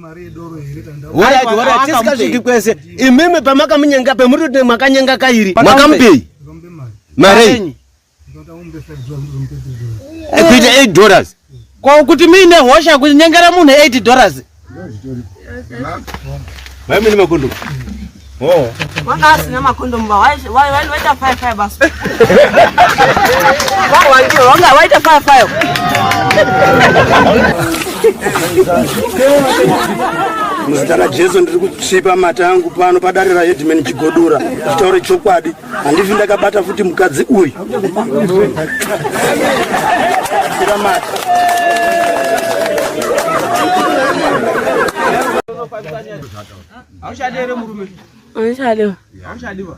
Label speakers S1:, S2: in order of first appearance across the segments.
S1: Alright, alright, tisikasviki kwese. Imimi pamakamunyenga pemuri kuti makanyenga kairi. Makamupei? Mari. Kuita 8 dollars.
S2: Ko kuti muine hosha kunyengera munhu 8 dollars.
S1: Mai mune makondomu. Oh.
S3: Wanga asina makondomu ba waita fire fire basi. Wanga wanga waita fire fire.
S4: Muzita raJesu ndiri kutsipa mata angu pano padare raHeadman Chigodora nditaure chokwadi handifi ndakabata futi mukadzi uyu. Tsira mata.
S2: Hauchadi here murume?
S3: Handichadiwa.
S2: Hauchadiwa.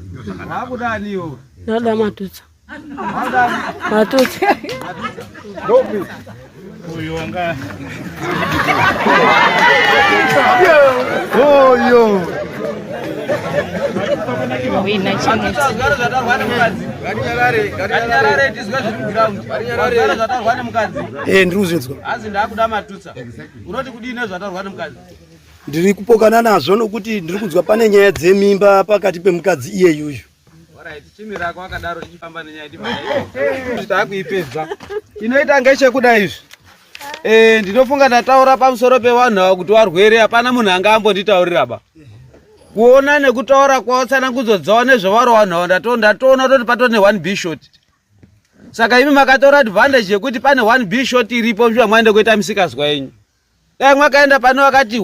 S2: Wakuda ani iwe?
S3: Ndoda matutsa. Matutsa.
S2: Ndopi.
S5: Uyu wanga.
S4: Oyo. Eh, ndiri kuzvinzwa.
S2: Hanzi ndakuda matutsa. Unoti kudii nezvataurwa nemukadzi?
S4: Ndiri kupokana nazvo nokuti ndiri kunzwa pane nyaya dzemimba pakati pemukadzi iyeyuyu.
S2: Alright, chimirako wakadaro tichifamba nenyaya taakuipedza. Inoita ngechekuda izvi. Eh, ndinofunga ndataura pamusoro pevanhu ava kuti varwere, hapana munhu anga ambonditaurira ba. Kuona nekutaura kwavo tsanangudzo dzavo nezvavari vanhu ava ndatoona toti patone 1 B short. Saka imi makatora advantage yekuti pane 1 B short iripo mushure mwaende kuita misikazwa yenyu. Dai mwakaenda pane wakati